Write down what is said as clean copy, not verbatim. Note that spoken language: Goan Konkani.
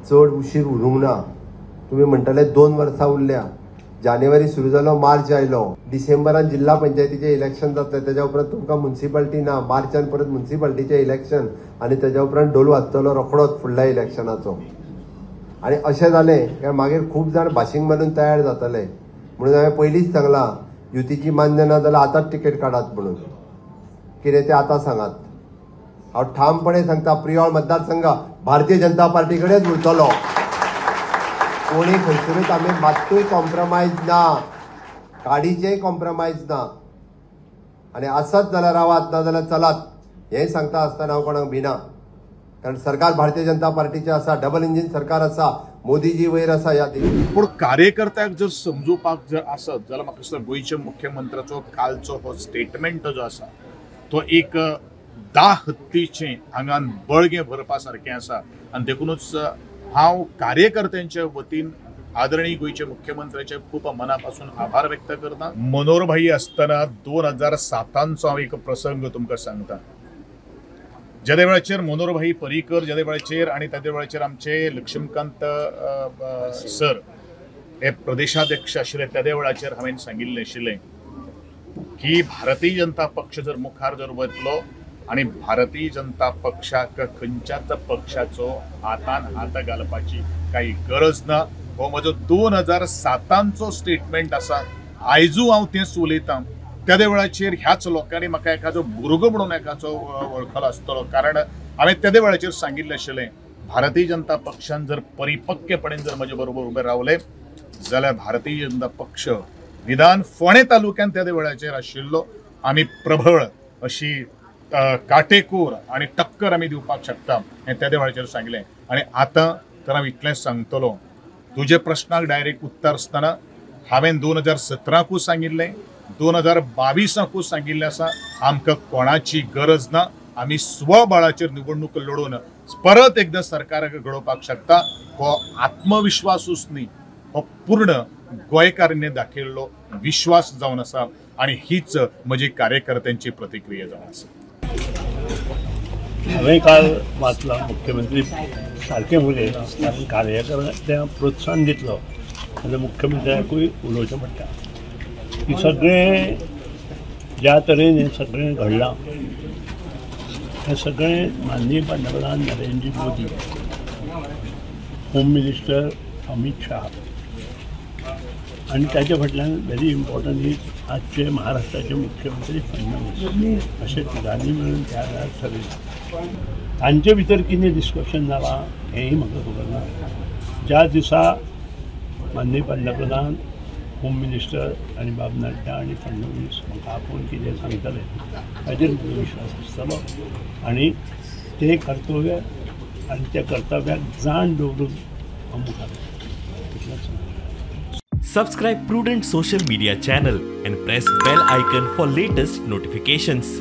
चड उशीर उरूंक ना. तुमी म्हणटले 2 वर्सां उरल्या, जानेवारी सुरू जालो, मार्च आयलो, डिसेंबरान जिल्हा पंचायतीचें इलेक्शन जातलें, तेज्या उपरांत तुमकां म्युनिसिपालिटी ना, मार्चान परत म्युनिसिपालिटीचें इलेक्शन आनी तेज्या उपरांत ढोल वाजतलो रोखडोच फुडल्या इलेक्शनाचो. आनी अशें जालें काय मागीर खूब जाण भाशींग मारून तयार जातले. म्हणून हांवें पयलींच सांगलां, युतीची मान्य ना जाल्यार आतांच तिकेट काडात म्हणून, कितें तें आतां सांगात. हांव ठामपणे सांगता, प्रियोळ मतदारसंघ भारतीय जनता पार्टी कडेच उरतलो. कोणी खंयसरूच आमी मात्तूय कॉम्प्रोमायज ना, काडीचेय कॉम्प्रोमायज ना. आनी आसत जाल्यार रावात, ना जाल्यार चलात, हें सांगता आसतना हांव कोणाक भिना, कारण सरकार भारतीय जनता पार्टीचें आसा, डबल इंजीन सरकार आसा, मोदीजी वयर आसा ह्या देशांत. पूण कार्यकर्त्याक जर समजुपाक जर आसत जाल्यार म्हाका दिसता गोंयच्या मुख्यमंत्र्याचो कालचो हो स्टेटमेंट जो आसा तो एक 10 हत्तीचें आंगान बळगें भरपा सारकें आसा. आनी देखूनच हांव कार्यकर्त्यांच्या वतीन आदरणीय गोंयच्या मुख्यमंत्र्याचे खूब मना पासून आभार व्यक्त करता. मनोहरभाई आसतना 2007 हांव एक प्रसंग तुमकां सांगता. जेदे वेळाचेर मनोहरभाई पर्रीकर जेदे वेळाचेर आनी तेदे वेळाचेर आमचे लक्ष्मीकांत सर हे प्रदेशाध्यक्ष आशिल्ले, तेदे वेळाचेर हांवें सांगिल्लें आशिल्लें की भारतीय जनता पक्ष जर मुखार जर वतलो आनी भारतीय जनता पक्षाक खंयच्याच पक्षाचो हातान हात घालपाची काही गरज ना. हो म्हजो 2007 स्टेटमेंट आसा. आयजू हांव तेंच उलयतां. तेदे वेळाचेर ह्याच लोकांनी म्हाका एखादो भुरगो म्हणून एकाचो वळखलो आसतलो, कारण हांवें तेदे वेळाचेर सांगिल्लें आशिल्लें भारतीय जनता पक्षान जर परिपक्वपणे जर म्हजे बरोबर उबे रावले जाल्यार भारतीय जनता पक्ष निदान फोंडें तालुक्यान तेदे वेळाचेर आशिल्लो आमी प्रबळ अशी काटेकोर आनी टक्कर आमी दिवपाक शकता हें तेदे वेळाचेर सांगलें. आनी आतां तर हांव इतलेंच सांगतलो, तुजे प्रश्नाक डायरेक्ट उत्तर आसतना हांवें 2017कूय सांगिल्लें, 2022कूय सांगिल्लें आसा, आमकां कोणाची गरज ना, आमी स्वबळाचेर निवडणूक लडोवन परत एकदां सरकाराक घडोवपाक शकता. हो आत्मविश्वासूच न्ही, हो पूर्ण गोंयकारांनी दाखयल्लो विश्वास जावन आसा आनी हीच म्हजी कार्यकर्त्यांची प्रतिक्रिया जावन आसा. हांवें काल वाचलां, मुख्यमंत्री सारकें उलयलां, कारण कार्यकर्त्यांक प्रोत्साहन दितलो जाल्यार मुख्यमंत्र्याकूय उलोवचें पडटा की सगळें ज्या तरेन हें सगळें घडलां हें सगळें माननीय पंतप्रधान नरेंद्र मोदी, होम मिनिस्टर अमीत शाह आनी ताच्या फाटल्यान व्हेरी इम्पॉर्टंट is आजचे महाराष्ट्राचे मुख्यमंत्री फडणवीस, अशें तिगांनी मेळून त्या वेळार ठरयलें. तांचे भितर कितें डिस्कशन जालां हेंय म्हाका खबर ना. ज्या दिसा माननीय पंतप्रधान, होम मिनिस्टर आनी बाब नड्डा आनी फडणवीस म्हाका आपोवन कितें सांगतले ताचेर म्हजो विश्वास आसतलो आनी ते कर्तव्य आनी त्या कर्तव्याक जाण दवरून हांव मुखार इतलेंच सांगता. Subscribe Prudent Social Media channel and press bell icon for latest notifications.